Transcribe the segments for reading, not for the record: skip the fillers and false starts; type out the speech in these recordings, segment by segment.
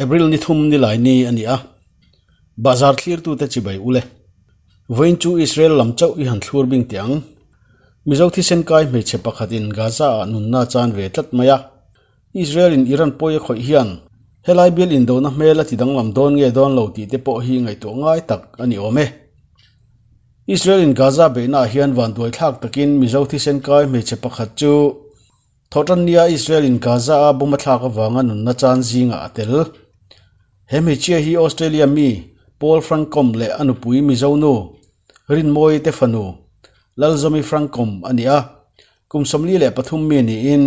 April ni thum ni lai ni a ni a, Bahzar thlirtute chibai ule. Vawiin chu Israel lam chauh i han thlur bing teh ang. Mizo thisen kai hmeichhe pakhatin Gaza-ah nunna chan ve tlat mai a. Israel-in Iran pawi a khawih hian helai bial indona hmel a ti danglam dawn nge dawn lo tih te pawh hi ngaihtuah ngai tak a ni awm e. Israel-in Gaza beihnaah hian vanduaithlak takin Mizo thisen kai hmeichhe pakhat chu Thawhtannia Israel-in Gaza-a bomb a thlak avanga nunna chan zingah a tel. He hmeichhia hi Australia mi Paul Francombe leh a nupui Mizo nu Rinmawii te fanu Lalzawmi Francombe a ni a. Kum 43 mi niin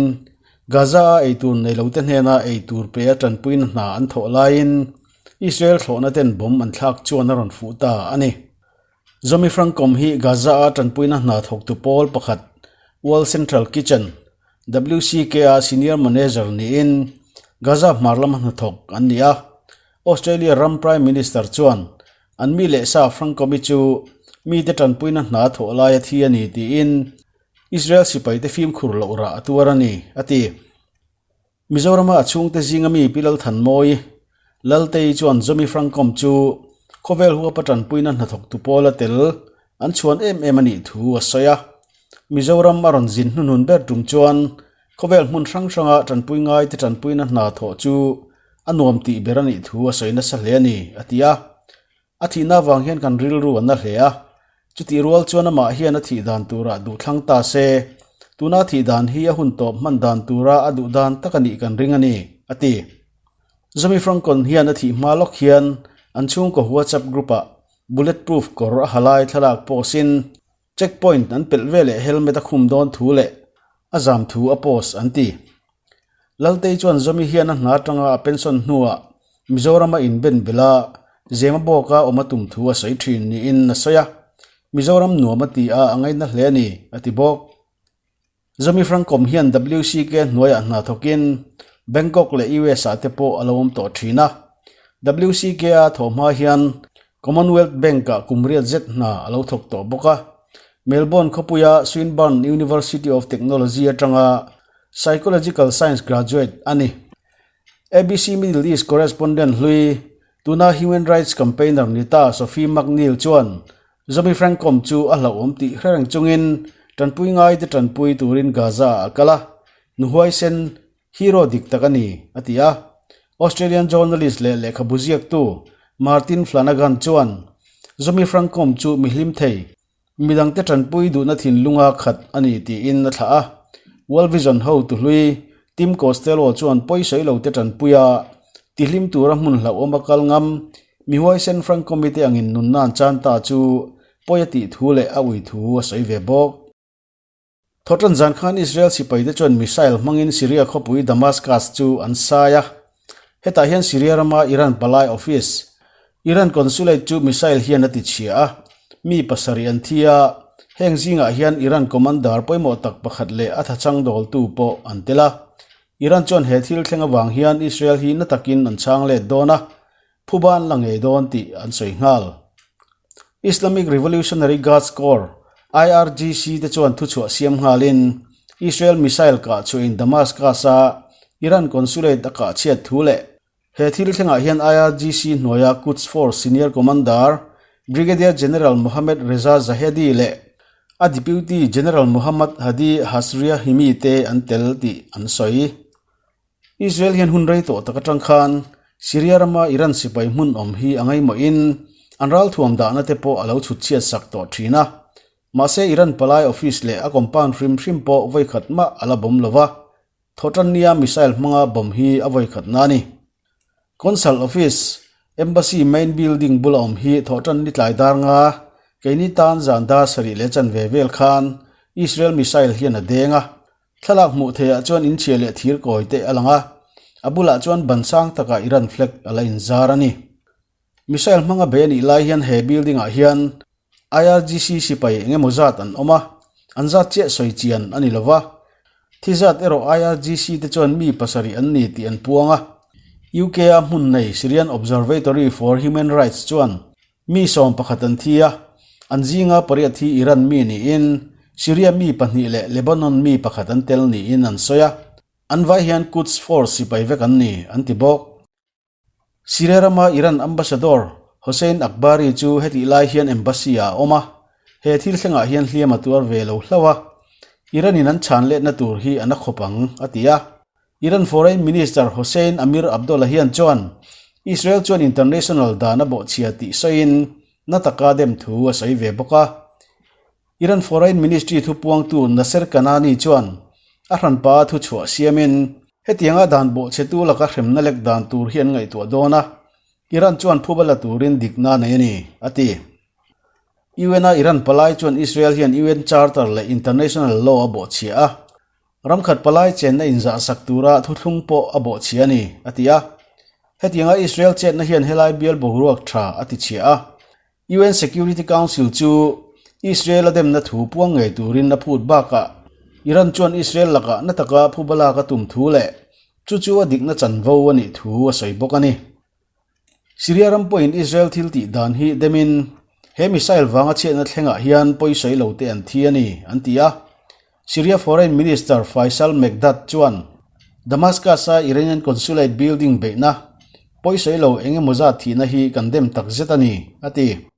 Gaza-a eitur nei lote hnena eitur pe a tanpuina hna an thawh laiin Israel thlawhna ten bomb an thlak chuan a rawn fuh ta a ni. Zomi Francombe hi Gaza-a tanpuina hna thawktu pawl pakhat World Central Kitchen, WCK-a senior manager niin Gaza hmar lama hnathawk an ni a. Australia ram Prime Minister chuan an mi leh sa Francombe chu mite tanpuina hna thawh laia thi a ni tiin Israel sipaite fimkhur loh rah a tuar a ni, a ti. Mizorama a chhungte zinga mi Pi Lalthanmawi, Laltei chuan Zomi Francombe chu khawvel huapa tanpuina hnathawktu pawl a tel an chhuan em em a nih thu a sawi a. Mizoram a rawn zin hnuhnun ber tum chuan khawvel hmun hrang hranga tanpui ngaite tanpuina hna thawh chu a nuam tih ber a nih thu a sawi nasa hle a ni, a ti a. A thihna avang hian kan rilru a na hle a, chutih rual chuan amah hian a thih dan turah duh thlang ta se, tuna thih dan hi a hun tawp hman dan tura a duh dan tak a nih kan ring a ni, a ti. Zomi Francon hian a thih hma lawk hian an chhungkaw WhatsApp group-ah bulletproof kawr a ha lai thlalak post-in checkpoint an pelh veleh helmet a khum dawn thu leh a zam thu a post an ti. Laltei chuan Zomi hian a hna atanga a pension hnuah Mizorama inben belh a, Zema bawka awm a tum thu a sawi thin niin a sawi a, Mizoram nuam a ti a, a ngaina hle a ni, a ti bawk. Zomi Francom hian WCK hnuaiah hna thawkin Bangkok leh US ah te pawh a lo awm tawh thin a. WCK a thawh hma hian Commonwealth Bank-ah kum riat zet hna a lo thawk tawh bawk a. Melbourne khawpuia Swinburne University of Technology atanga Psychological Science graduate a ni. ABC Middle East correspondent hlui, tuna human rights campaigner ni ta Sophie McNeill chuan Zomi Francombe chu a hlauhawm tih hre reng chungin tanpui ngaite tanpui turin Gaza-ah a kal a, nu huaisen, hero dik tak a ni, a ti a. Australian journalist leh lehkhabu ziaktu Martin Flanagan chuan Zomi Francombe chu mi hlim thei, Midangte tanpui duhna thinlunga khat a ni tiin a thlah a. World Vision hotu hlui Tim Costello chuan pawisawi lote tanpui a, tihlim tura hmun hlauhawm a kal ngam. Mi huaisen Frank Comey te angin nunna an chan ta chu pawi a tih thu leh a ui thu a sawi ve bawk. Thawhtan zan khan Israel sipaite chuan missile hmangin Syria khawpui Damascus chu an sai a. Hetah hian Syria rama Iran palai office, Iran consulate chu missile hian a ti chhia a, mi pasarih an thi a, heng zingah hian Iran commander pawimawh tak pakhat leh a thachang dawltu pawh an tel a. Iran chuan he thil thleng avang hian Israel hi na takin an chhang let dawn a, phuba an la ngei dawn tih an sawi nghal. Islamic Revolutionary Guards Corps, IRGC, te chuan thuchhuah siam nghalin Israel missile kah chhuahin Damascus-a Iran consulate a kah chhiat thu leh he thil thlengah hian IRGC hnuaia Quds Force senior commander Brigadier General Mohammad Reza Zahedi leh a deputy General Mohammad Hadi Hasriahimi te an tel tih an sawi. Israel hian hun rei tawh tak atang khan Syria rama Iran sipai hmun awm hi a ngaihmawhin an ralthuam dahna te pawh a lo chhut chhiat sak tawh thin a. Mahse Iran palai office leh a compound hrim hrim pawh vawikhat mah a la bawm lo va, thawhtannia missile hmanga bawm hi a vawikhat na a ni. Consul office, Embassy main building bula awm hi thawhtan ni tlai dar nga, keini tan zan dar sarih leh chanve vel khan Israel missile hian a deng a. Thlalak hmuh theihah chuan inchhia leh thir kawi te a lang a, a bulah chuan ban sang takah Iran flag a la inzar a ni. Missile hmanga bei a nih lai hian he building ah hian IRGC sipai eng emaw zat an awm a, an zat chiah sawi chian a ni lo va. Thi zat erawh IRGC te chuan mi pasarih an ni tih an puang a. UK a hmun nei Syrian Observatory for Human Rights chuan Mi 11 an thi a, an zinga pariat hi Iran mi niin Syria mi pahnih leh Lebanon mi pakhat an tel niin an sawi a, an vai hian Quds Force sipai vek an ni, an ti bawk. Syria rama Iran ambassador Hossein Akbari chu hetih lai hian embassy ah a awm a, he thil thlengah hian hliam a tuar ve lo hlauh a, Iran in an chhan letna tur hi a na khawp ang, a ti a. Iran Foreign Minister Hossein Amir Abdollahian chuan Israel chuan international dan a bawhchhia tih sawiin na taka dem thu a sawi ve bawk a. Iran Foreign Ministry thupuangtu Nasser Kanani chuan a hranpa thuchhuah siamin, Hetianga dan bawhchhetu laka hremna lek dan tur hi an ngaihtuah dawn a, Iran chuan phuba la turin dikna a nei a ni, a ti. UN-a Iran palai chuan Israel hian UN Charter leh international law a bawhchhia a, ramkhat palai chenna inzahsak tura thuthlung pawh a bawhchhia a ni, a ti a. Hetianga Israel chetna hian helai bial boruak tha a tichhia a, UN Security Council chu Israel a demna thu puang ngei turin a phut bakah Iran chuan Israel lakah na taka phuba lak a tum thu leh chu chu a dikna chanvo a nih thu a sawi bawk a ni. Syria ram pawhin Israel thil tih dan hi demin he missile vanga chhiatna thlengah hian pawisawi lo te an thi a ni, an ti a. Syria Foreign Minister Faisal Mekdad chuan Damascus-a Iranian Consulate building beihna pawisawi lo eng emaw zat thihna hi kan dem tak zet a ni, a ti.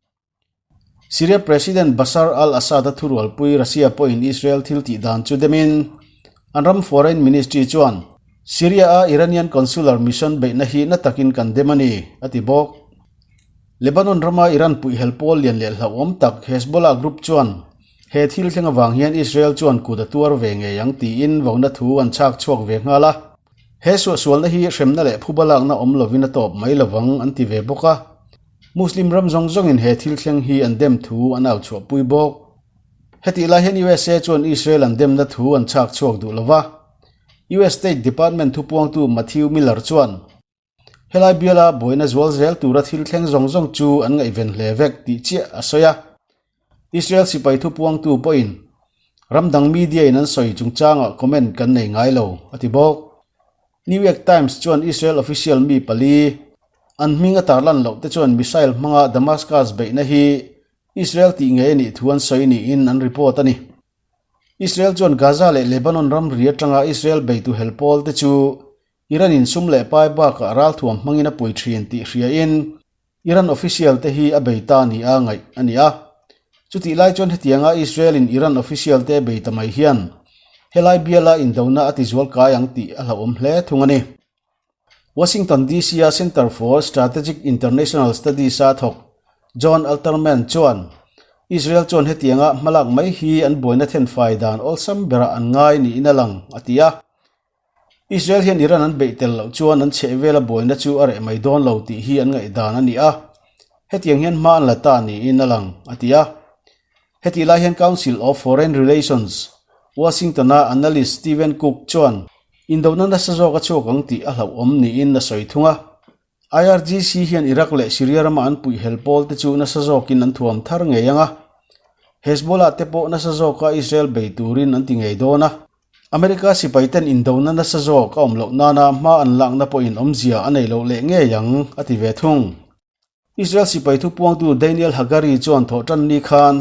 Syria President Bashar al-Assad-a thurualpui Russia pawhin Israel thil tih dan chu demin an ram Foreign Ministry chuan Syria-a Iranian consular mission beihna hi na takin kan dem a ni, a ti bawk. Lebanon rama Iran puihhel pawl lian leh hlauhawm tak Hezbollah group chuan He thil thleng avang hian Israel chuan kut a tuar ve ngei ang tiin vona thu an chhak chhuak ve nghal a. He suahsualna hi hremna leh phuba lakna awm lovin a tawp mai lovang an ti ve bawk a. Muslim ram zawng zawngin he thil thleng hi an dem thu an au chhuahpui bawk. Hetih lai hian USA chuan Israel an demna thu an chhak chhuak duh lova. US State Department thupuangtu Matthew Miller chuan, Helai biala buaina zual zel tura thil thleng zawng zawng chu an ngaihven hle vek tih chiah a sawi a. Israel sipai thupuangtu pawhin ram dang media in an sawi chungchangah comment kan nei ngai lo, a ti bawk. New York Times chuan Israel official mi pali an hming a tarlan loh te chuan missile hmanga Damascus beihna hi Israel tih ngei a nih thu an sawi niin an report a ni. Israel chuan Gaza leh Lebanon ramri atanga Israel beitu hel pawl te chu Iran in sum leh pai bakah ralthuam hmangin a pui thin tih hriain Iran official te hi a bei ta ni a ngaih a ni a. Chutih lai chuan hetianga Israel in Iran official te bei ta mai hian helai biala indona a tizual kai ang tih a hlauhawm hle thung a ni. Washington DC a Center for Strategic International Studies a thawk John Alterman chuan Israel chuan hetianga hmalak mai hi an buaina thenfai dan awlsam berah an ngai niin a lang a ti a. Israel hian Iran an beih tel loh chuan an chheh vela buaina chu a reh mai dawn lo tih hi an ngaihdan a ni a, hetiang hian hma an la ta niin a lang, a ti a. Hetih lai hian Council of Foreign Relations, Washington-a analyst Steven Cook chuan indona nasa zawk a chhuak ang tih a hlauhawm niin a sawi thung a. IRGC hian Iraq leh Syria rama an puih hel pawl te chu nasa zawkin an thuam thar ngei ang a, Hezbollah te pawh nasa zawka Israel bei turin an ti ngei dawn a. America sipai ten indona nasa zawk a awm loh nana hma an lakna pawhin awmzia a nei loh leh ngei ang, a ti ve thung. Israel sipai thupuangtu Daniel Hagari chuan thawhtan ni khan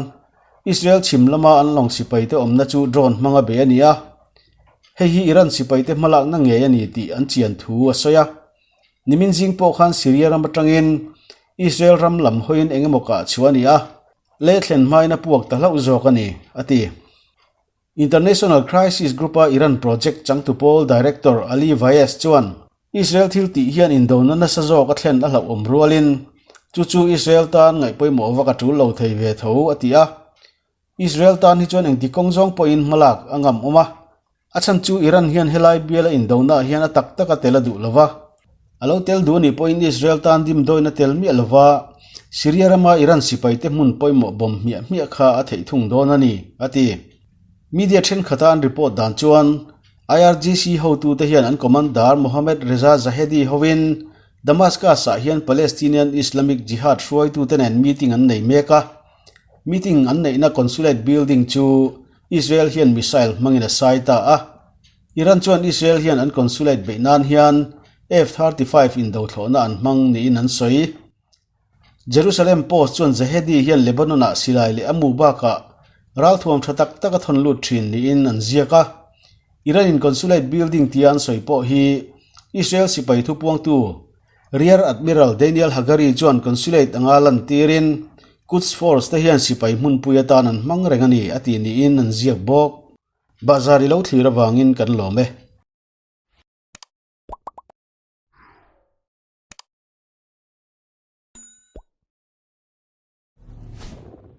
Israel chhim lama an lawng sipaite awmna chu drone hmanga bei a ni a, hei hi Iran sipaite hmalakna ngei a ni tih an chian thu a sawi a. Nimin zing pawh khan Syria ram atangin Israel ram lam hawiin eng emaw kah chhuah a ni a, leh thlen hmain a puak ta hlauh zawk a ni, a ti. International Crisis Group-a Iran project changtu pawl director Ali Vaez chuan Israel thil tih hian indona nasa zawk a thlen a hlauhawm rualin chu chu Israel tan ngaih pawimawh vak a tul lo thei ve tho, a ti a. Israel tan hi chuan engti kawng zawng pawhin hmalak a ngam awm a, a chhan chu Iran hian helai biala indonaah hian a tak taka tel a duh lo va. A lo tel duh anih pawhin Israel tan dimdawina tel miah lo va, Syria rama Iran sipaite hmun pawimawh bawm hmiah hmiah kha a theih thung dawn a ni, a ti. Media thenkhat-a an report dan chuan IRGC hotute hian an commander Mohammad Reza Zahedi hovin Damascus-ah hian Palestinian Islamic Jihad hruaitute nen meeting an nei mek a, Meeting an neihna Consulate building chu Israel hian missile hmangin a sai ta a. Iran chuan Israel hian an consulate beih nan hian F-35 indothlawhna an hmang niin an sawi. Jerusalem Post chuan Zahedi hian Lebanon-ah silai leh a mu bakah ralthuam tha tak tak a thawn lut thin niin an ziak a. Iran-in consulate building tia an sawi pawh hi Israel sipai thupuangtu. Rear Admiral Daniel Hagari chuan consulate anga lantirin Quds Force te hian sipai hmunpui atan an hmang reng a ni, a ti niin an ziak bawk. Bahzar i lo thlir avangin kan lawm e.